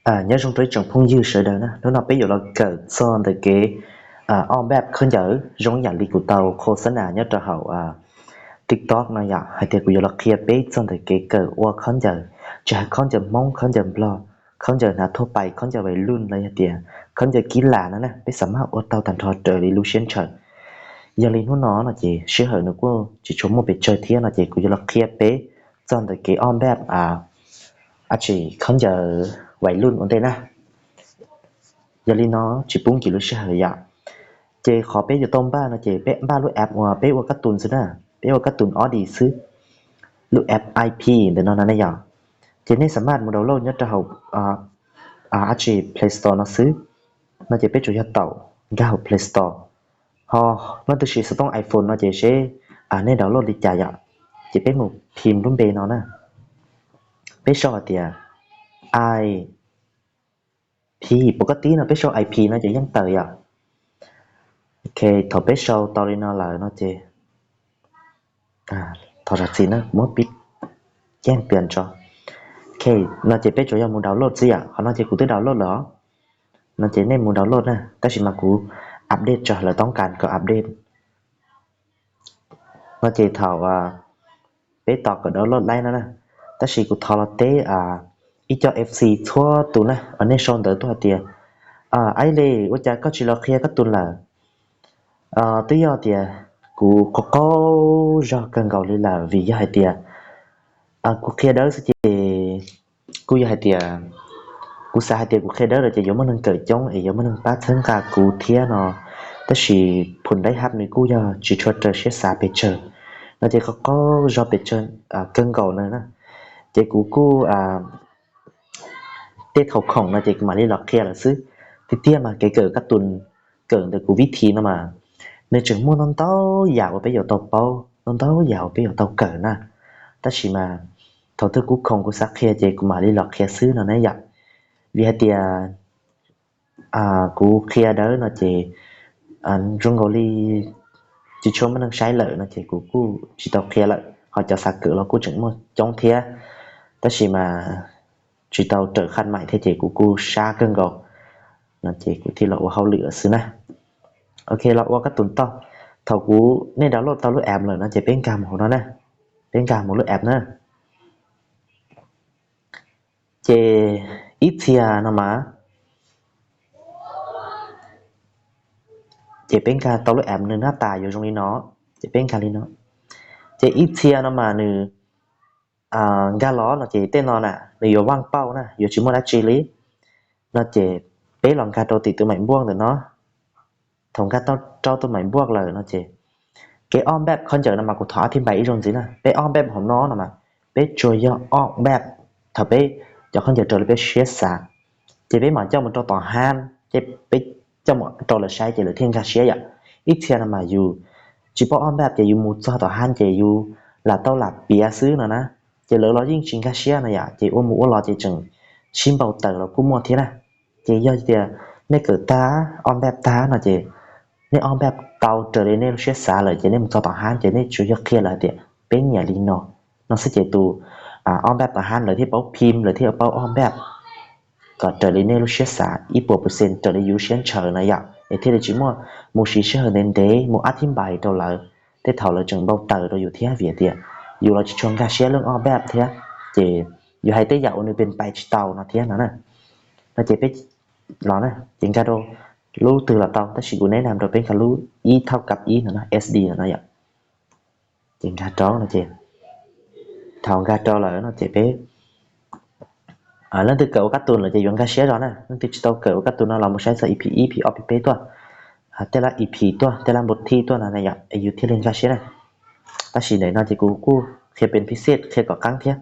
Nyob zoo rau ib tsoom phooj ywg sawv daws na, hnub no peb yuav los kawm txog ntawm kev ob npab khaub ncaws zoo yam li kuv tau khos xab nas nyob rau hauv TikTok no yom, hais tias kuv yuav los qhia peb txog ntawm kev kawm ua khaub ncaws, tsis hais khaub ncaws Hmoob, khaub ncaws Nplog, khaub ncaws hnav thuaj pais, khaub ncaws vais luj los yog tias khaub ncaws kib las no na, peb xam maj ua tau tag nrho raws li lub siab ntshaw. Yog li hnub no no ces sij hawm nws kuj tsis tshua muaj pes tsawg thiab no ces kuv yuav los qhia peb txog ntawm kev ob npab a tsis khaub ncaws vais luj ua ntej na. Yog li no tsis pub nkim lub sij hawm yom. Ces qhov peb yuav tau npaj no ces peb npaj lub app uas peb ua kab tus xwb na, peb ua kab tus Audi xwb, lub app I P ntawm no no ne yom. Ces nej xam maj mus download nyob rau hauv a tsis Play Store no xwb. No ces peb tsuas yog tau nkag hauv Play Store. Ho leej twg siv xov tooj iPhone no ces seb nej download li cas yom. Ces peb mus phim lub npe no na, peb sau hais tias I P, pov kab tib no peb sau I P no ces yeej tawm yom. Ok, thaum peb sau tau li no lawm no ces, thov zam txim na, muab pib yeej tias tso. Ok, no ces peb tsuas yog mus download xwb yom, qhov no ces kuv twb download lawm os. No ces nej mus download na, tab sis mas kuv update tso lawv toob kas kom update. No ces thaum peb tos kom download laib no na, tab sis kuv thov los teb ib co F C txhua tus na, nej sau ntawv tuaj hais tias, Aib le, ua cas koj tsis los qhia kab tus lawm? Twb yog tias kuv qaug qaug zog kawg nkaus li lawm vim yog hais tias kuv qhia dawb xwb ces kuj yog hais tias kuv xav hais tias kuv qhia dawb lawm ces yuav muaj neeg kawm coob es yuav muaj neeg pab txhawb nqa kuv thiab no, tab sis phum daib hab nws kuj yog tsis tshua raws siab xav pes tsawg. No ces qaug qaug zog pes tsawg kawg nkaus na, ces kuv kuj tej thaum khoom no ces kuv mam li los qhia lawm xwb. Tiag tiag mas kev kawm kab tus, kawm ntawm kuv vib thi no mas nws tseem muaj ntau ntau yam uas peb yuav tau paub, ntau ntau yam uas peb yuav tau kawm na. Tab sis mas thaum twg kuv khoom kuv xav qhia ces kuv mam li los qhia xwb no ne yom. Vim hais tias kuv qhia dawb no ces zoo nkaus li tsis tshua muaj neeg saib lawm no ces kuv kuj tsis tau qhia lawm, ho cov xav kawm los kuj tseem muaj coob thiab, tab sis mas tsis tau raws khaj maim thiab ces kuv kuj sab kawg nkaus no ces kuv thiaj los ua hauj lwm lawm xwb na. Ok, los ua kab tus toj. Thaum kuv, nej download tau lub app lawm no ces peb nkag mus hauv no na, peb nkag mus lub app na. Ces ib txhia no mas, ces peb nkag tau lub app nws nab tas yuav zoo li no, ces peb nkag li no. Ces ib txhia no mas nws nkag los no ces tej no na nws yuav vaaj pauj na, yuav tsis muaj dab tsi li. No ces peb los nkag rau tim tus maim npuaj ntawm no. Thaum nkag rau tus maim npuaj lawm no ces kev ob npaj khaub ncaws no mas kuv thov ab thib npais ib zaug ntxiv na, peb ob npaj hauv no no mas peb tsuas yog ob npaj thaum peb cov khaub ncaws raws li peb siab xav, ces peb mam coj mus rau tom hab, ces peb coj mus rau lawv saib ces lawv thiaj nkag siab yom. Ib txhia no mas yus tsis paub ob npaj ces yus mus txog tom hab ces yus lam tau lam piav xwb no na, ces lawv los yeej tsis nkag siab no yom, ces ua mus ua los ces tseem sib npau taws los kuj muaj thiab na. Ces yog tias nej kawm tag ob npaj tag no ces nej ob npaj tau raws li nej lub siab xav lawm ces nej mus txog tom hab ces nej tsuas yog qhia lawv hais tias peb nyiam li no, no xwb ces tus ob npaj tom hab lawv thiaj paub phim, lawv thiaj paub ob npaj kom raws li nej lub siab xav ib puas percent raws li yus siab ntshaw no yom, es thiaj li tsis muaj mus siv sij hawm ntev ntev mus ab thib npais rau lawv, tej thaum lawv tseem npau taws rau yus thiab vim tias yus los tsis tshua nkag siab leej ob npaj thiab, ces yus hais tej yam uas nws pes pais tsis tau no thiab no na. No ces peb los na ces nkag rau lub twg los tau, tab sis kuv neb nam rau peb nkag lub ib thauj kab ib no no S D no no yom. Ces nkag rau no ces thaum nkag rau lawm no ces peb, leej twg kawm ua kab tus lawm ces yuav nkag siab zog na, leej twg tsis tau kawm ua kab tus no los mus saib txog E P ib, E P ob, E P peb tuaj, tej lab E P tuaj, tej lab npau thij tuaj no yom, es yus thiaj li nkag siab na. Tab sis ntawm no ces kuv kuj qhia pes phiv xej qhia kom qeeb thiab.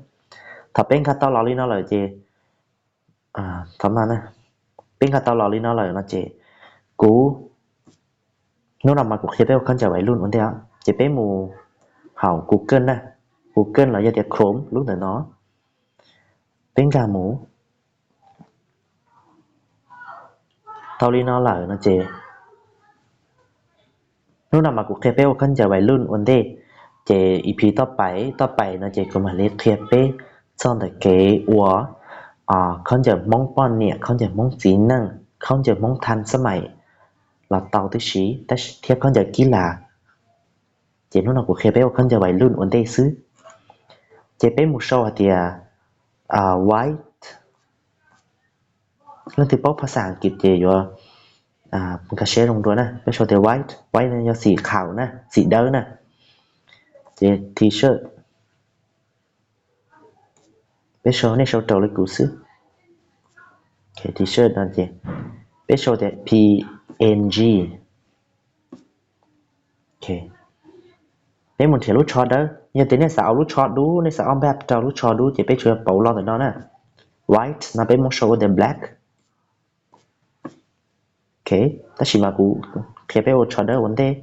Thaum peb nkag tau los li no lawm ces, thaum no na, peb nkag tau los li no lawm no ces kuv, hnub no mas kuv qhia peb ua khaub ncaws vais luj ua ntej, ces peb mus hauv Google na, Google los yog tias Chrome lub ntawm no, peb nkag mus. Tau li no lawm no ces hnub no mas kuv qhia peb ua khaub ncaws vais luj ua ntej, ces E P toj pais, toj pais no ces kuv mam li qhia peb txog ntawm kev ua khaub ncaws Hmoob poj niam, khaub ncaws Hmoob txiv neej, khaub ncaws Hmoob thaj xab mais los tau tib si, tab sis thiab khaub ncaws kib las. Ces hnub no kuv qhia peb ua khaub ncaws vais luj ua ntej xwb. Ces peb mus sau hais tias white. Leej twg paub phas xas As kiv ces yuav nkag siab zoo dua na. Peb sau tias white, white no yog xim khaum na, xim dawb na. Ces T-shirt, peb sau, nej sau raws li kuv xwb. T-shirt no ces peb sau tias P N G. Peb mus nrhiav lub tsho dawb. Yog tias nej xav ua lub tsho dub, nej xav ua npaj rau lub tsho dub ces peb tsuas yog pauv los ntawm no na. White no peb muab sau ua tias black. Tab sis mas kuv qhia peb ua tsho dawb ua ntej.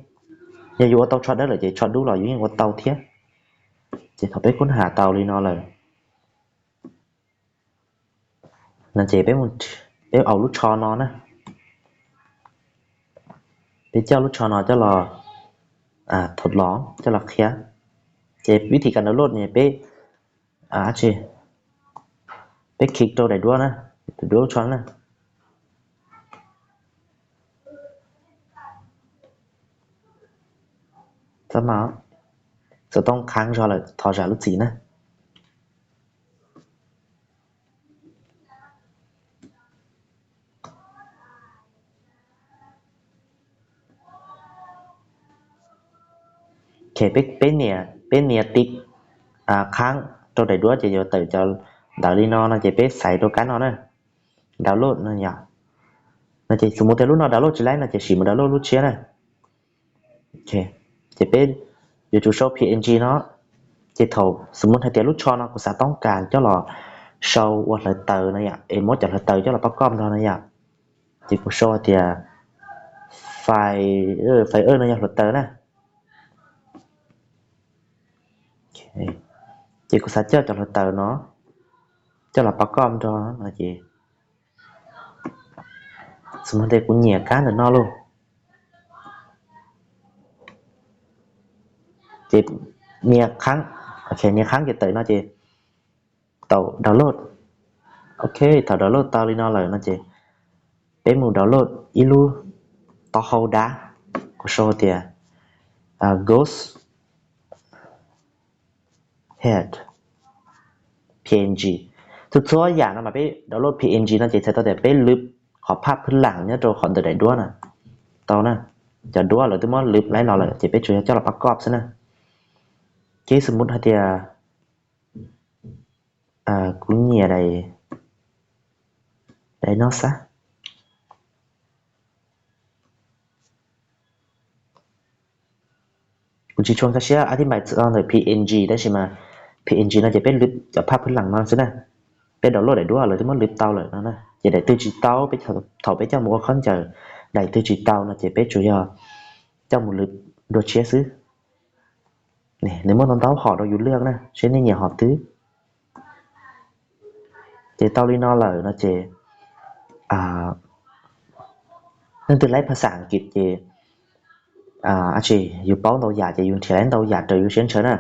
Yog yus ua tau tsho dawb lawm ces tsho dub los yus yeej ua tau thiab. Ces thaum peb kuj has tau li no lawm, no ces peb, peb au lub tsho no na. Peb coj lub tsho no coj los, thaum los coj los qhia. Ces vib thi kas download ne peb, peb click rau daim duab na, daim duab lub tsho na. Txhob mas, xov tooj qhab zog lawm, thov zam lub txim na. Peb nias tiv qhab rau daim duab ces yuav tawm cov ntawv li no no ces peb xaiv rau kab no na, download no yom. No ces xws mus tias lub no download tsis laib no ces sim mus download lub tshiab na. Ces peb yuav tsum sau P N G no. Ces thaum xws mus hais tias lub tsho no kuv xav toob kas coj los sau ua hlawv taws no yom, es muab cov hlawv taws coj los pab koj nrog no yom. Ces kuv sau hais tias file, file no yog hlawv taws na. Ces kuv xav coj cov hlawv taws no coj los pab koj nrog no ces, xws mus tias kuv nyiam kab ntawm no lauj. Ces nias qhab, nias qhab ces tawm no ces tau download. Ok, thaum download tau li no lawm no ces peb mus download ib lub taub hau dab, kuv sau tias ghost head P N G. Txhua txhua yam no mas peb download P N G no ces txhais tau tias peb lwv qhov phaj phwj lam nyob rau qhov ntawm daim duab na tau na. Cov duab lawv twb muab lwv laib los lawm ces peb tsuas yog coj los pab koj xwb na. Ces xws mus hais tias kuv nyiam daim no xwb. Kuv tsis tshua nkag siab a thib npais txog ntawm P N G tab sis mas P N G no ces peb lwv cov phaj phwj lam no xwb na. Peb download daim duab lawv twb muab lwv tau lawm no na ces daim twg tsis tau, thaum peb coj mus ua khaub ncaws daim twg tsis tau no ces peb tsuas yog coj mus lwv dua tshiab xwb. Nws muaj ntau ntau hom rau yus lwaj na, seb nej nyiam hom twg. Ces tau li no lawm no ces, leej twg laib phas xas As kiv ces, a tsis, yus paub ntau yam ces yus nrhiav laib ntau yam raws yus siab ntshaw na.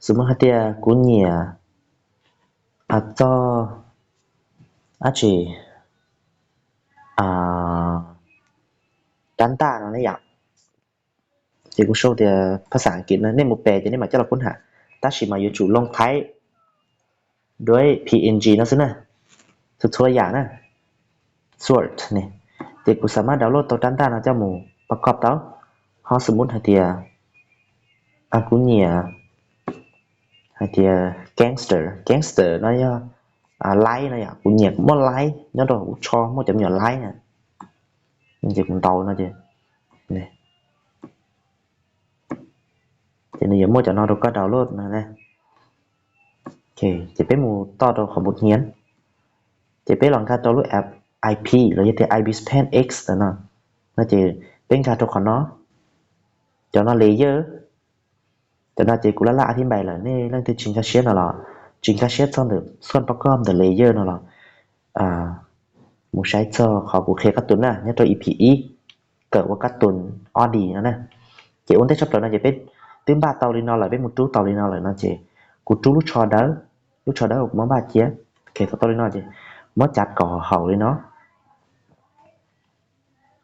Xws mus hais tias kuv nyiam txog, a tsis, rab ntaj no ne yom. Ces kuv sau tias phas xas As kiv no nej mus pes ces nej mam coj los kub ham, tab sis mas yuav tsum loo thaib duab P N G no xwb na. Txhua txhua yam na, sort ne. Ces kuv xav mas download tau rab ntaj no coj mus pab koj tau. Ho xws mus hais tias kuv nyiam hais tias gangster, gangster no yog laib no yom, kuv nyiam muaj laib nyob rau hauv kuv tsho muaj cov me nyuam laib na. Ces kuv ntaus no ces, ces nws yuav muaj cov no rau koj download no. Ces peb mus toj rau qhov mus hniav, ces peb los nkag rau lub app I P los yog tias I P Span X no, no ces peb nkag rau qhov no, cov no layer. Cov no ces kuv laj laj a thib npais lawm, nej leej twg tsis nkag siab no los, tsis nkag siab txog ntawm xoj pab koj ntawm layer no los, mus saib txog qhov kuv qhia koj tus na nyob rau E P ib, kawm ua kab tus Audi no na. Ces ua ntej tshaj plaws no ces peb twb npaj tau li no lawm, peb mus rub tau li no lawm no ces kuv rub lub tsho dawb, lub tsho dawb kuv muab npaj cia. Ok, tau tau li no ces muab cav kaus hauv li no.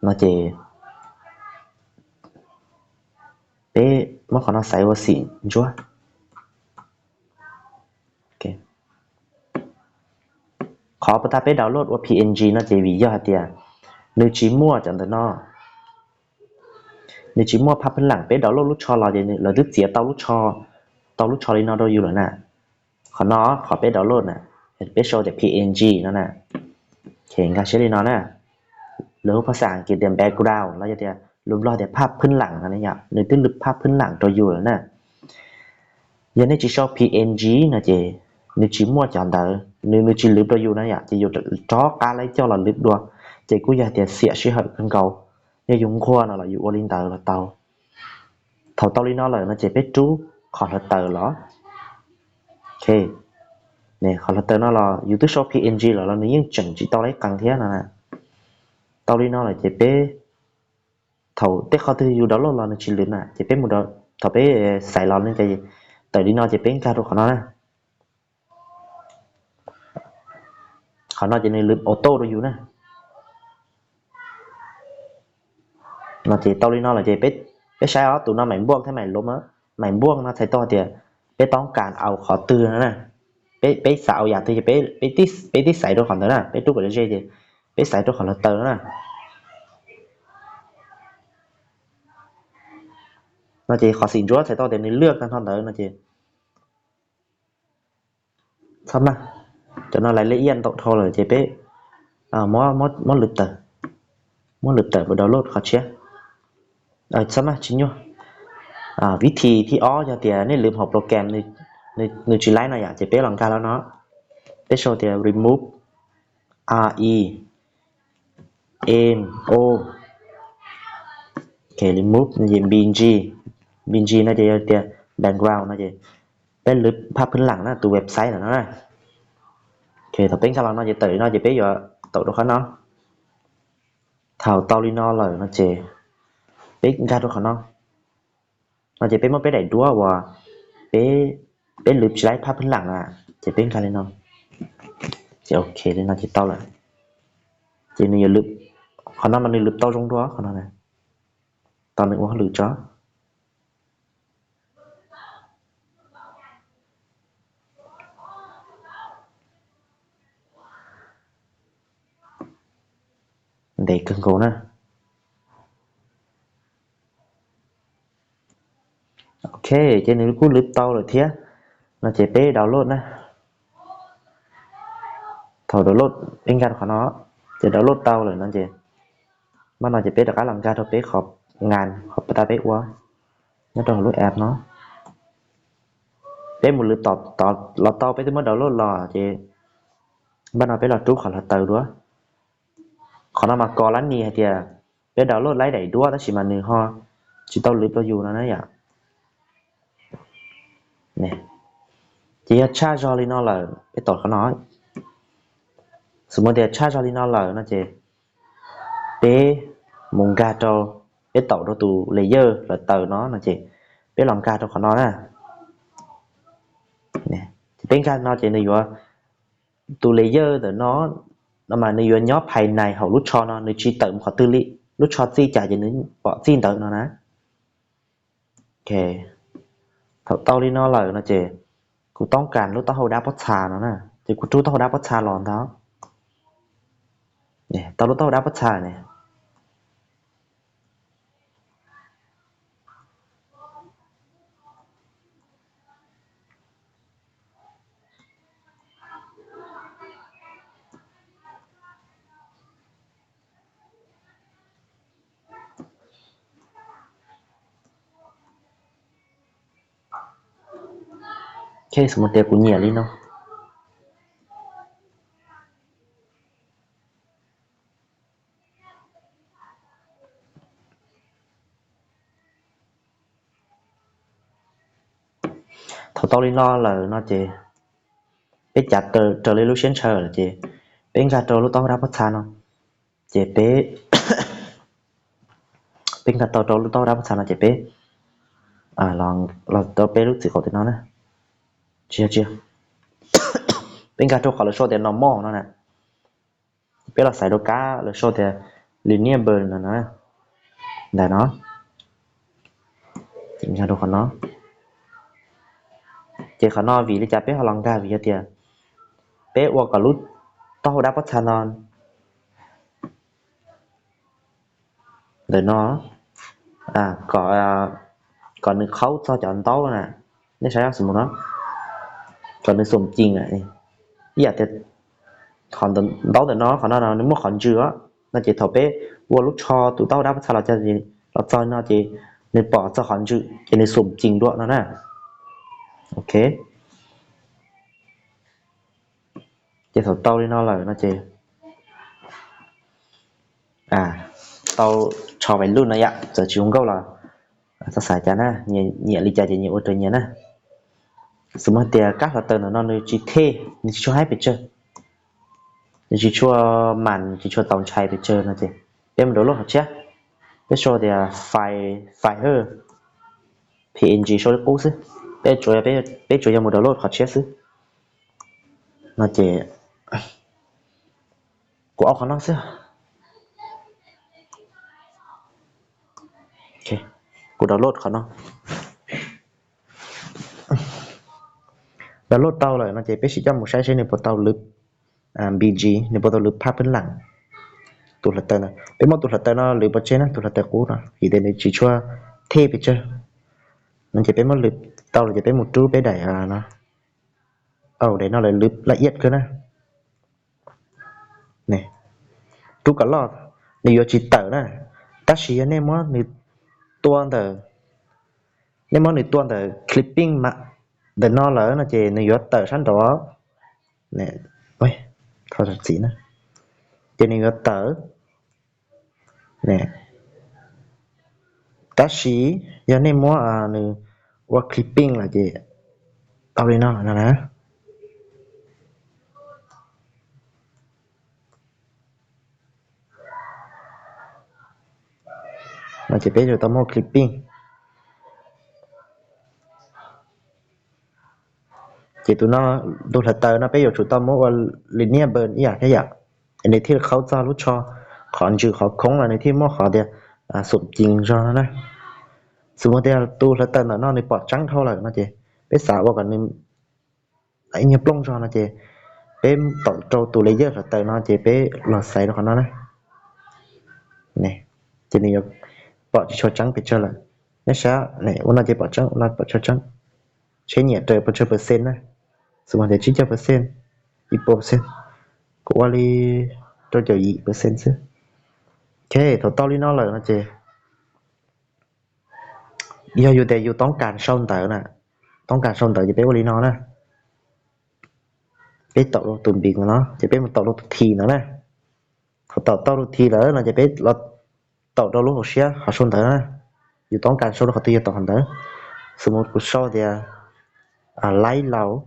No ces peb muab qhov no xaiv ua xim ntsuab. Qhov puas tas peb download ua P N G no ces vim yog hais tias nws tsis muaj cov ntawm no, nws tsis muaj phab phwj lam. Peb download lub tsho los ces lawv twb txiav tau lub tsho, tau lub tsho li no rau yus lawm na. Qhov no qhov peb download na, peb sau tias P N G no na. Nkag siab li no na, lawv hu phas xas Askiv tias background los yog tias lus Nplog tias phab phwj lam no, nws twb lwm phab phwj lam rau yus lawm na. Yog nej tsis sau P N G no ces nws tsis muaj cov ntawd, nws nws tsis lwm rau yus na yom, ces yus rov qab lawv coj los lwm dua, ces kuj yog tias xiam sij hawm kawg nkaus. Yog yus nquag no los yus ua li ntawd los tau. Thaum tau li no lawm no ces peb rub qhov hluav taws los. Qhov hluav taws no los yus twb sau P N G lawm los nws yeej tseem tsis tau laib qees thiab no. Tau li no lawm ces peb, thaum tej qhov twg yus download los nws tsis lwm na ces peb mus, thaum peb xaiv los ne ces tawm li no ces peb nkag rau qhov no na. Qhov no ces nws lwm auto rau yus na. No ces tau li no lawm ces peb saib ob tus no mais npuaj thiab mais lov, mais npuaj no txhais tau tias peb toob kas au qhov twg no na. Peb xav au yam twg ces peb tib xaiv rau qhov ntawd na, peb rub kom ze ces peb xaiv rau qhov hluav taws no na. No ces qhov xim ntsuab txhais tau tias nws lwaj tag nrho ntawd no ces txhob maj, cov no lais lej iaj ntau dhau lawm ces peb muab lwm tawm, muab lwm tawm mus download qhov tshiab. Txhob maj, tsis nyuaj. Vib thim thib ob yog tias nej lwm hauv program nws tsis laib no yom, ces peb los nkag los no, peb sau tias remove, R E M O, remove no ces B N G, B N G no ces yog tias background no ces peb lwm phab phwj lam na, tus website no na. Thaum peb nkag los no ces tawm li no ces peb yuav tau rau qhov no. Thaum tau li no lawm no ces peb nkag rau qhov no. No ces peb muab peb daim duab uas peb lwm tsis laib phab phwj lam na, ces peb nkag li no. Ces ok li no ces tau lawm. Ces nws yuav lwm, qhov no mas nws lwm tau zoo dua qhov no na. Tau nws ua hauj lwm tso. Ntev kawg nkaus na. Ok, ces nws kuj lwm tau lawm thiab. No ces peb download na. Thaum download peb nkag rau qhov no, ces download tau lawm no ces, npaj no ces peb rov qab los nkag rau peb qhov nkas, qhov puas tas peb ua nyob rau hauv lub app no. Peb mus lwm tom, tom los tau, peb twb muab download los ces npaj no peb los rub qhov hluav taws dua. Qhov no mas kos lab nis hais tias peb download laib daim duab tab sis mas nws ho tsis tau lwm rau yus no na yom. Ces yog tshaj zog li no lawm, peb tom qhov no, xws mus tias tshaj zog li no lawm no ces peb mus nkag rau, peb taum rau tus layer hluav taws no no ces peb los nkag rau qhov no na. Ces peb nkag no ces nws yuav, tus layer ntawm no, no mas nws yuav nyob phais nais hauv lub tsho no, nws tsis tawm mus qhov twg li. Lub tsho txij cas ces nws pom txij ntawd no na. Thaum tau li no lawm no ces kuv toob kas lub taub hau dab pob txha no na, ces kuv rub taub hau dab pob txha los ntag. Tau lub taub hau dab pob txha ne. Ces xws mus tias kuv nyiam li no. Thaum tau li no lawm no ces peb cav raws li lub siab ntshaw lawm ces peb nkag rau lub taub hau dab pob txha no. Ces peb, peb nkag tau rau lub taub hau dab pob txha no ces peb los rau peb lub txiv qaum tim no na. Tsis yog, tsis yog. Peb nkag rau qhov lawv sau tias normal no na. Peb los xaiv rau kab lawv sau tias renewable no na, ntawm no, rau qhov no. Ces qhov no vim li cas peb ho los nkag? Vim yog tias peb ua kom lub taub hau dab pob txha no, ntawm no, kom nws qhaub txog cov ntaub na, nej saib xim mus no, kom nws xum cim na, ib yam tias qhov ntaub ntawm no, qhov no no nws muaj qhov ntsws os, no ces thaum peb ua lub tsho tus taub hau dab pob txha los, los txog no ces nws pom txog qhov ntsws ces nws xum cim dua no na. Ok, ces thaum tau li no lawm no ces tau tsho vais lub no yom, txawm tsis zoo nkauj los txhob xav cas na, nyiam li cas ces nyias ua raws nyias na. Xws li tias kab hluav taws ntawm no nws tsis thej, nws tsis tshua haib pes tsawg, nws tsis tshua mas, tsis tshua txaus ntshai pes tsawg no ces peb mus download qhov tshiab. Peb sau tias file, file, png sau li qub xwb. Peb tsuas yog, peb tsuas yog mus download qhov tshiab xwb. No ces kuv au qhov no xwb. Kuv download qhov no. Download tau lawm no ces peb sim coj mus saib seb nws puas tau lwv bg, nws puas tau lwv phab peb lam. Tus hluav taws no, peb muab tus hluav taws no lwv pov tseg na, tus hluav taws qub no vim tias nws tsis tshua thej pes tsawg. No ces peb muab lwv tau lawm ces peb mus rub peb daim no. Au, daim no lawv lwv laj iab kawg na. Rub kom loj, nws yuav tsis tawm na. Tab sis yog nej muab nws tua ntawm, nej muab nws tua ntawm clipping ntawm no lawm no ces nws yuav tawm sab nraud. Txim na, ces nws yuav tawm. Tab sis yog nej muab nws ua clipping lawm ces tau li no no na. No ces peb yuav tau muab clipping. Ces tus no, tus hluav taws no peb yuav tsum tau muab ua renewable ib yam thiab yom, nws thiaj li qhaub txog lub tsho, qhov ntsws qhov khoob los nws thiaj muaj qhov tias xum cim zog no na. Xws li tias tus hluav taws ntawm no nws pom tseeb dhau lawm no ces peb xav ua kom nws ib nyuag plooj zog no ces peb taum rau tus layer hluav taws no ces peb los xaiv rau qhov no na. Ces nws yuav pom tsis tshua tseeb pes tsawg lawm. Nej saib, ua no ces pom tseeb, ua no pom tsis tshua tseeb. Tsheb nyiam raws pes tsawg percent na. Xws li tias tsib caug percent, ib puas percent, kuv ua li rau caum yim percent xwb. Ok, thaum tau li no lawm no ces yog yus tias yus toob kas sau ntawv na, toob kas sau ntawv ces peb ua li no na. Peb taum rau tus npis no ces peb mus taum rau tus thi no na. Thaum taum tau tus thi lawm no ces peb los taum rau lub hauv siab qhov sau ntawv na. Yus toob kas sau rau qhov twg yus taum qhov ntawd. Xws li kuv sau tias laib laus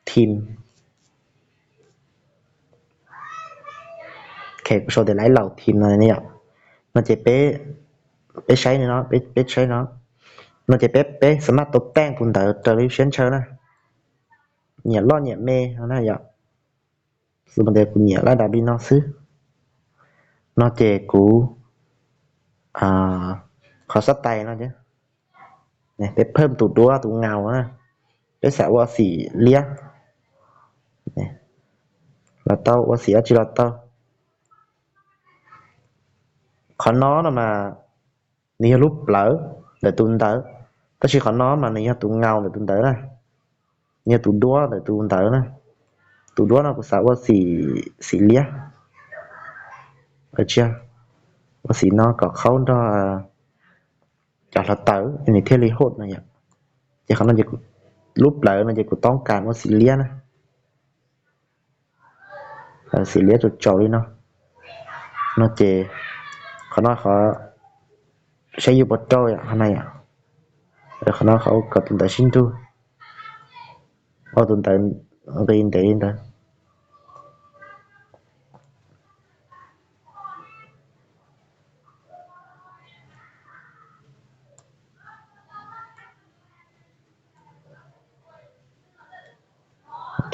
thim. Ok, kuv sau tias laib laus thim no yom. No ces peb, peb saib no, peb saib no. No ces peb, peb xam maj tau teej tus ntawv raws li siab ntshaw na. Nyiam loj nyiam me no na yom. Xws li tias kuv nyiam laj dab li no xwb. No ces kuv, qhov xab tais no, peb phawj tus duab tus ngaus na, peb xav ua xim liab los tau, ua xim dab tsi los tau. Qhov no no mas nws yog lub plawv ntawm tus ntawv, tab sis qhov no mas nws yog tus ngaus ntawm tus ntawv na, nws yog tus duab ntawm tus ntawv na. Tus duab no kuv xav ua xim, xim liab, ua xim no kom qhaub nrog cov hluav taws nws thiaj li hot no yom. Ces qhov no ces lub plawv no ces kuv toob kas ua xim liab na. Xim liab tsaus tsaus li no. No ces qhov no qhov, saib yus puas rau yom, qhov no yom. Qhov no qhov kom tus ntawv sib nrug, ua tus ntawv nqis ntev li ntawd.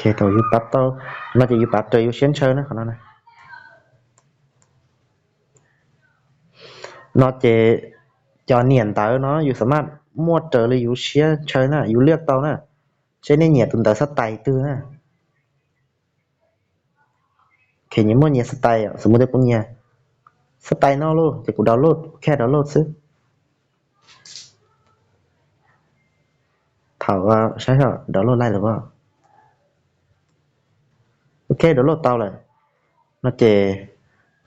Ces thaum yus pab tau no ces yus pab raws yus siab ntshaw na qhov no na. No ces cov niam ntawv no yus xam maj muaj raws li yus siab ntshaw na, yus liaj tau na, seb nej nyiam tus ntawv xab tais twg na. Ces nyias muaj nyias xab tais, xws li tias kuv nyiam xab tais no lauj ces kuv download, ok download xwb. Thaum saib download laij lawm, ok download tau lawm. No ces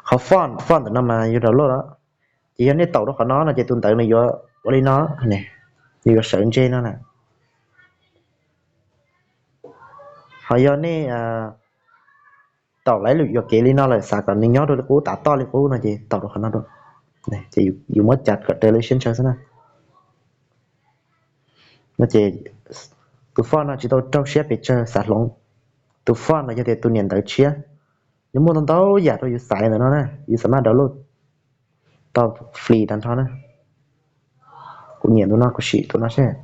qhov font, font ntawm no mas yus download los, ces yog nej taum rau qhov no no ces tus ntawv nws yuav ua li no, nws yuav sawv ntse no na. Ho yog nej taum lawm yuam kev li no lawm xav kom nws nyob rau li qub, tav toj li qub no ces taum rau qhov no rau, ces yus muab cav kom raws li siab ntshaw xwb na. No ces tus font no tsis tau raug siab pes tsawg, xav hloov tus font no yog tias tus niam ntawv tshiab. Nws muaj ntau ntau yam rau yus xaiv ntawm no na, yus xam maj download tau free tag nrho na. Kuv nyiam tus no, kuv sim tus no seb,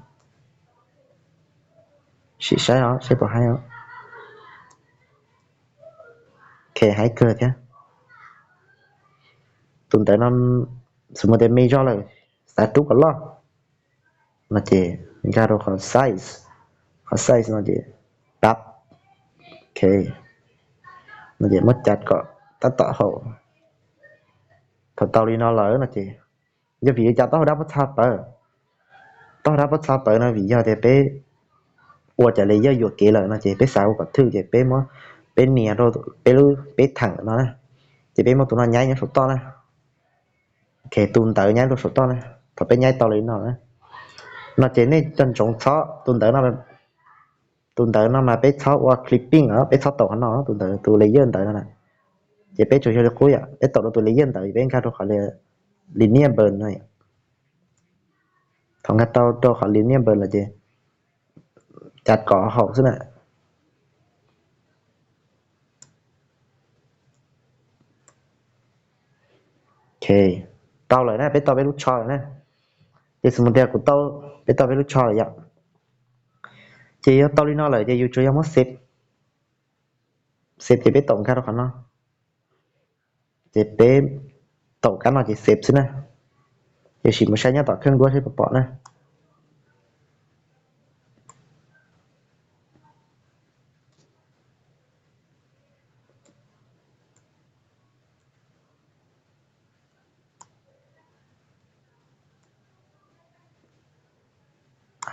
sim saib os seb puas haib os. Ok, haib kawg thiab. Tus ntawv no xws li tias me zog lawm, xav rub kom loj no ces nkag rau qhov size, qhov size no ces pab, ok, no ces muab cav kom tab tom haum. Thaum tau li no lawm no ces yog vim li cas taub hau dab pob txha pawv, taub hau dab pob txha pawv no vim yog tias peb ua cov layer yuam kev lawm no ces peb xav ua kom thwj ces peb muab, peb nias rau peb lub, peb theem no na, ces peb muab tus no nyaib nyob saum toj na. Ok, tus ntawv nyaib rau saum toj na. Thaum peb nyaib tau li no na, no ces nej cov ntsoov txhob, tus ntawv no, tus ntawv no mas peb txhob ua clipping os, peb txhob taum qhov no, tus ntawv, tus layer ntawv no na. Ces peb tsuas yog li qub yom, peb taum rau tus layer ntawv peb nkag rau qhov linear burn no. Thaum nkag tau rau qhov linear burn lawm ces cav kom haum xwb na. Ok, tau lawm na, peb tau peb lub tsho lawm na. Ces xws li tias kuv tau, peb tau peb lub tsho lawm yom. Ces yog tau li no lawm ces yus tsuas yog muab save, save ces peb taum nkag rau qhov no, ces peb taum kab no ces save xwb na. Ces sim mus saib nyob tom kheej duab seb puas pom na.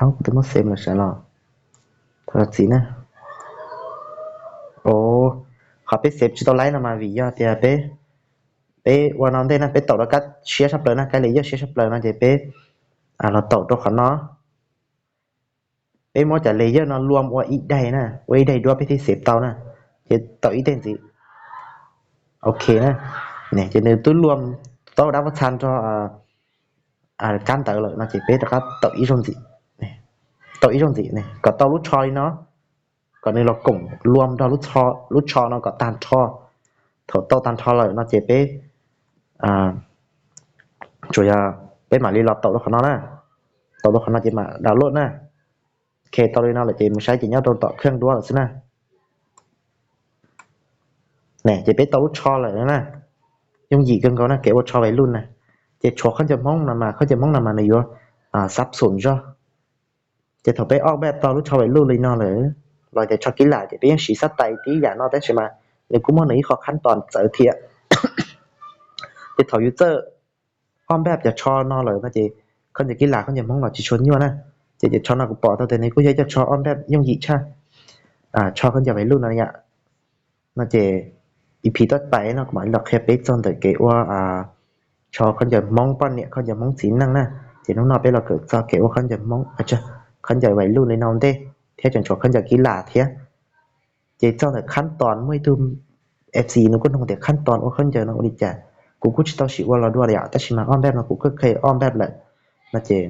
Kuv twb muab save lawm sav los, thov zam txim na. Os, qhov peb save tsis tau laib no mas vim yog tias peb, peb ua no ntej na, peb taum rau kab siab sab plaws na, kab layer siab sab plaws no ces peb los taum rau qhov no. Peb muab cov layer no luam ua ib daim na, ua ib daim duab peb thiaj save tau na. Ces taum ib teg ntxiv. Ok na, ces nws twb luam taub hau dab pob txha nrog kab ntawv lawm no ces peb rov qab taum ib zaug ntxiv, taum ib zaug ntxiv kom tau lub tsho li no, kom nws los koom luam nrog lub tsho no kom tag nrho. Thaum tau tag nrho lawm no ces peb tsuas yog peb mam li los taum rau qhov no na, taum rau qhov no ces mam download na. Ok, tau li no lawm ces mus saib ces nyob rau tom kheej duab lawm xwb na. Ces peb tau lub tsho lawm na, yooj yim kawg nkaus na kev ua tsho vais luj na. Ces tshuav khaub ncaws Hmoob no mas, khaub ncaws Hmoob no mas nws yuav xab xum zog. Ces thaum peb ob npaj tau lub tsho vais luj li no lawm, los tias tsho kib lam ces peb yeej siv xab tais tib yam no tab sis mas nws kuj muaj nws ib qho khab toos txawv thiab. Ces thaum yus txawj ob npaj cov tsho no lawm no ces khaub ncaws kib lam khaub ncaws Hmoob los tsis tshua nyuaj na. Ces cov tsho no kuv pom tau tias nws kuj yog cov tsho ob npaj yooj yim tshaj tsho khaub ncaws vais luj no yom. No ces ib phim tab tais no kuv mam li los qhia peb txog ntawm kev ua tsho khaub ncaws Hmoob poj niam khaub ncaws Hmoob txiv neej na. Ces hnub no peb los kawm txog kev ua khaub ncaws Hmoob, khaub ncaws vais luj li no ntej thiab tseem tshuav khaub ncaws kib lam thiab. Ces txog ntawm khab toos muaj ib tug FC nws kuj nug tias khab toos ua khaub ncaws no ua li cas, kuv kuj tsis tau sim ua los dua li yom, tab sis mas ob npaj no kuv kuj kheev ob npaj lawm. No ces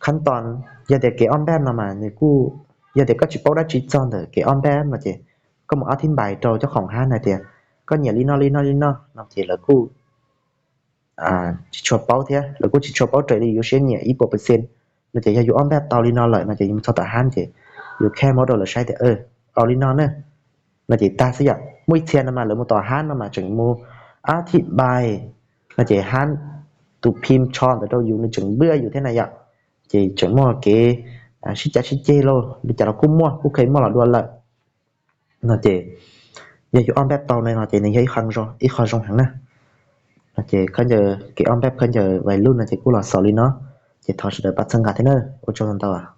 khab toos, yog tias kev ob npaj no mas nws kuj, yog tias koj tsis paub dab tsi txog ntawm kev ob npaj no ces koj mus ob thib npais rau cov khoom hab na tias koj nyiam li no li no li no no ces lawv kuj tsis tshua paub thiab, lawv kuj tsis tshua paub raws li yus siab nyiam ib puas percent. No ces yog yus ob npaj tau li no lawm no ces yus mus txog tom hab ces yus kheev muab rau lawv saib tias Au li no ne. No ces tag xwb yom. Muaj ib txhia no mas lawv mus tom hab no mas tseem mus a thib npai, no ces hab tus phim tsho ntawd rau yus nws tseem npwj yus thiab na yom. Ces tseem muaj kev sib cav sib ceg lauj, li cas los kuj muaj, kuj kheev muaj los dua lawm. No ces yog yus ob npab tau no ces nws yog ib qho zoo heev na. No ces khaub ncaws, kev ob npab khaub ncaws vais lub no ces kuj los xaus li no. Ces thov sawv daws pab txhawb nqa thiab na, ua tsaug ntau.